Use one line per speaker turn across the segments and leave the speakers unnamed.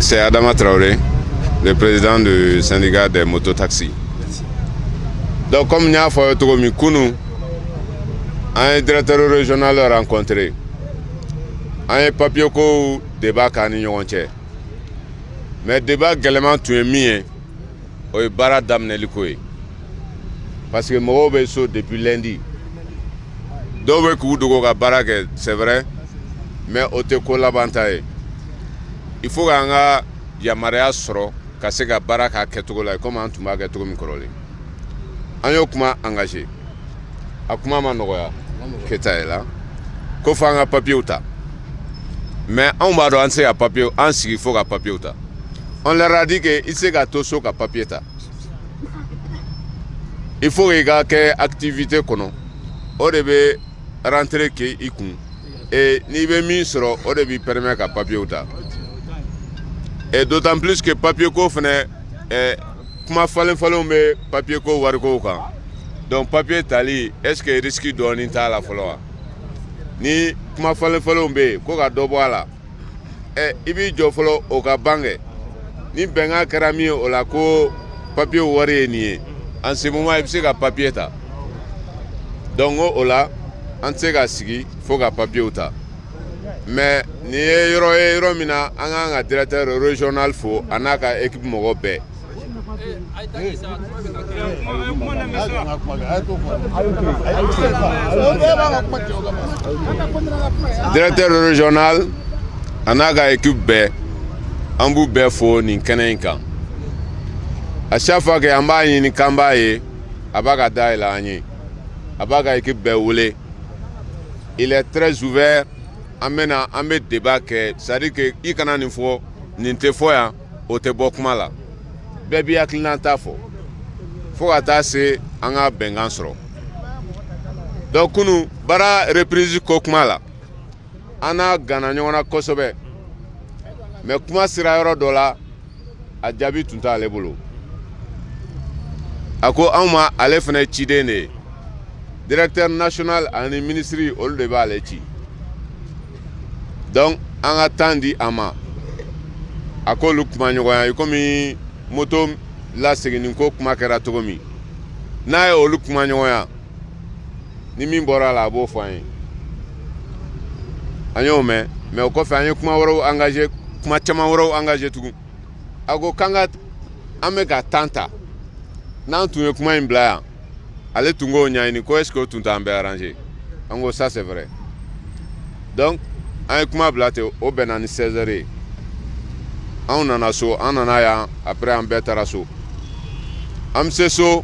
C'est Adama Traoré, le président du syndicat des mototaxis. Donc, comme n y'a fɔ aw ye cogo min, kunun an ye directeur régional rencontré, an ye papier kow débat k'an ni ɲɔgɔn cɛ. Mais débat gɛlɛman tun ye min ye, o ye baara daminɛli ko ye, parce que mɔgɔw bɛ so depuis lundi. Dɔw bɛ k'u dogo ka baara kɛ, c'est vrai, mais o tɛ ko laban ta ye. Il faut k'an ka yamaruya sɔrɔ ka se ka baara k'a kɛcogo la komi an tun b'a kɛ cogo min kɔrɔlen. An y'o kuma engagé, a kuma ma nɔgɔya Keta ye la ko f'an ka papiyew ta. Mais anw b'a dɔn an tɛ se ka papiye an sigi fo ka papiyew ta. On leur a dit que i tɛ se ka to so ka papiye ta, il faut que i ka kɛ activité kɔnɔ, o de bɛ rentrer kɛ i kun, et n'i bɛ min sɔrɔ, o de b'i permet ka papiyew ta. Et d'autant plus que papier ko fɛnɛ, kuma falen falenw bɛ papier ko warikow kan. Donc papier tali, est ce que risque dɔɔnin t'a la fɔlɔ wa? Ni kuma falen falenw bɛ yen ko ka dɔ bɔ a la, i b'i jɔ fɔlɔ o ka ban kɛ. Ni bɛnkan kɛra min ye o la ko papier wari ye nin ye, en ce moment i bɛ se ka papier ta. Donc o la an tɛ se ka sigi fo ka papiyew ta. Mais nin ye yɔrɔ ye, yɔrɔ min na an k'an ka directeur régional fo, a n'a ka équipe mɔgɔ bɛɛ. Directeur régional a n'a ka équipe bɛɛ, an b'u bɛɛ fo nin kɛnɛ in kan. À chaque fois que an b'a ɲini k'an b'a ye, a b'a ka da yɛlɛ an ye, a b'a ka équipe bɛɛ wele. Il est très ouvert. An bɛna an bɛ débat kɛ, c'est à dire que i kana nin fɔ, nin tɛ fɔ yan, o tɛ bɔ kuma la. Bɛɛ b'i hakilina ta fɔ fo ka taa se an ka bɛnkan sɔrɔ. Donc kunu baara reprise ko kuma la, an n'a ganna ɲɔgɔn na kosɛbɛ, mais kuma sera yɔrɔ dɔ la, a jaabi tun t'ale bolo. A ko anw ma, ale fana ye ciden de ye, directeur national ani ministre, olu de b'ale ci. Donc an ka temps di a ma, a k'olu kuma ɲɔgɔnya, i komi moto laseginni ko kuma kɛra cogo min. N'a ye olu kuma ɲɔgɔnya, ni min bɔra a la, a b'o fɔ an ye. An y'o mɛn, mais o kɔfɛ an ye kuma wɛrɛw engagé, kuma caman wɛrɛw engagé tugun. A ko k'an ka an bɛ ka temps ta. N'an tun ye kuma in bila yan, ale tun k'o ɲɛɲini ko est ce que o tun t'an bɛɛ arrangé. An ko ça, c'est vrai. Donc an ye kuma bila ten, o bɛnna ni 16 heures ye. Anw nana so, an nana yan, après an bɛɛ taara so. An bɛ se so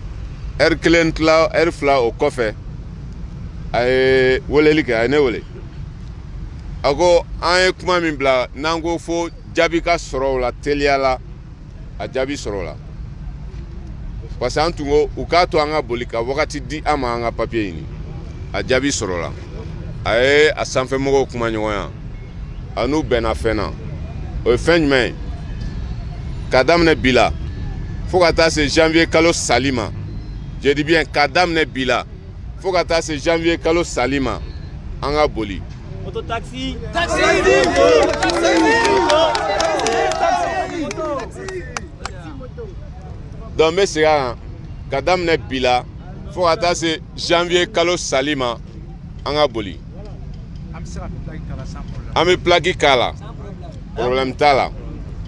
heure kelen tila, heure 2 o kɔfɛ, a ye weleli kɛ, a ye ne wele. A ko an ye kuma min bila, n'an ko fo jaabi ka sɔrɔ o la teliya la, a jaabi sɔrɔ o la, parce que an tun ko u k'a to an ka boli ka wagati di an ma an ka papiye ɲini. A jaabi sɔrɔ la, a ye a sanfɛmɔgɔw kuma ɲɔgɔnya, a n'u bɛnna fɛn na. O ye fɛn jumɛn ye? K'a daminɛ bi la fo ka taa se janvier kalo sali ma, je dis bien k'a daminɛ bi la fo ka taa se janvier kalo sali ma, an ka boli.
Mototaxi. Taxi.
Donc n bɛ segin a kan, ka daminɛ bi la fo ka taa se janvier kalo sali ma, an ka boli. An bɛ plaque k'a la, problème t'a la.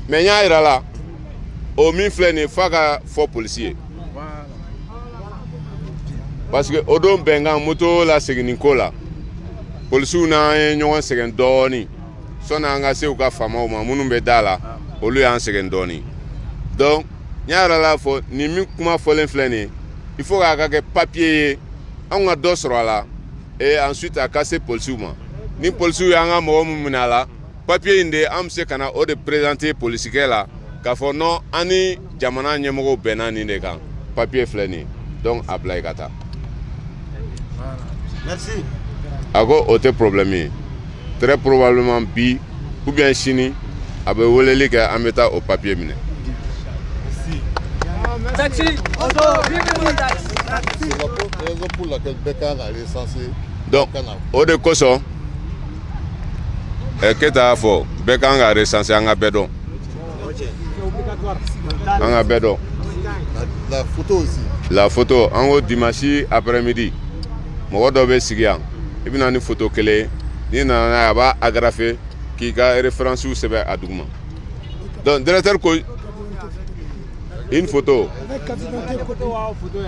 Mais n y'a yira la, o min filɛ nin ye, f'a ka fɔ polisi ye, parce que o don bɛnkan moto la seginni ko la, polisiw n'an ye ɲɔgɔn sɛgɛn dɔɔnin sɔnni an ka se u ka faamaw ma. Minnu bɛ da la, olu y'an sɛgɛn dɔɔnin. Donc n y'a yɛrɛ la fɔ, nin min kuma fɔlen filɛ nin ye, il faut k'a ka kɛ papier ye, anw ka dɔ sɔrɔ a la, et ensuite a ka se polisiw ma. Ni polisiw y'an ka mɔgɔ min minɛ a la, papier in de an bɛ se ka na o de présenter polisikɛ la k'a fɔ non, an ni jamana ɲɛmɔgɔw bɛnna nin de kan, papier filɛ nin ye, donc a bila i ka taa.
Merci.
A ko o tɛ problème ye. Très probablement bi ou bien sini, a bɛ weleli kɛ, an bɛ taa o papier minɛ.
Taxi.
C'est la raison pour laquelle bɛɛ kan ka recenser.
Donc o de kosɔn Keyita y'a fɔ bɛɛ kan ka recenser, an ka bɛɛ dɔn. An ka bɛɛ dɔn.
La photo aussi.
La photo, an ko dimanche après-midi, mɔgɔ dɔ bɛ sigi yan, i bɛ na ni photo kelen ye, n'i nana n'a ye, a b'a agrafer k'i ka référence sɛbɛn a duguma. Donc directeur ko une photo.
Avec carte d'identité copie.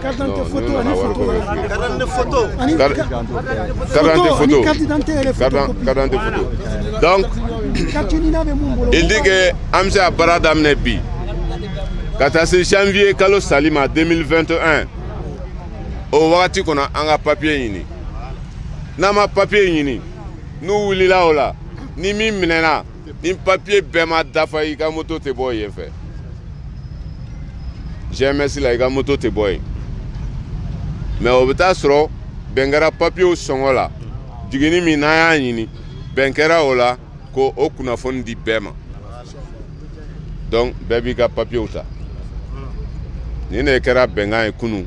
Carte
Non,
d'identité
nous,
photo
on
ani
a wari
photo.
ko bɛ f'i ye.
Carte photo.
Ani
Carte d'identité
photo ani
photo.
carte d'identité yɛrɛ
Carte
photocopie.
Carte d'identité photo. Donc
Carte NINA bɛ mun bolo.
Il dit que an bɛ se ka baara daminɛ bi ka taa se janvier kalo sali ma 2021. O wagati kɔnɔ, an ka papier ɲini. N'an ma papier ɲini, n'u wulila o la, ni min minɛna ni papier bɛɛ ma dafa, i ka moto tɛ bɔ yen fɛ. GMS la, i ka moto tɛ bɔ yen. Mais o bɛ taa sɔrɔ bɛn kɛra papiyew sɔngɔ la. Jiginni min n'an y'a ɲini, bɛn kɛra o la ko o kunnafoni di bɛɛ ma. Donc bɛɛ b'i ka papiyew ta. Nin de kɛra bɛnkan ye kunun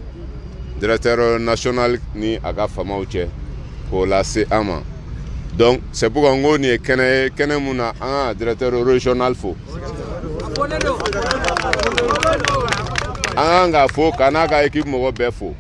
directeur national ni a ka famaw cɛ k'o lase an ma. Donc c'est pourquoi n ko nin ye kɛnɛ ye, kɛnɛ mun na an ka directeur régional fo, an kan k'a fo, k'a n'a ka équipe mɔgɔ bɛɛ fo.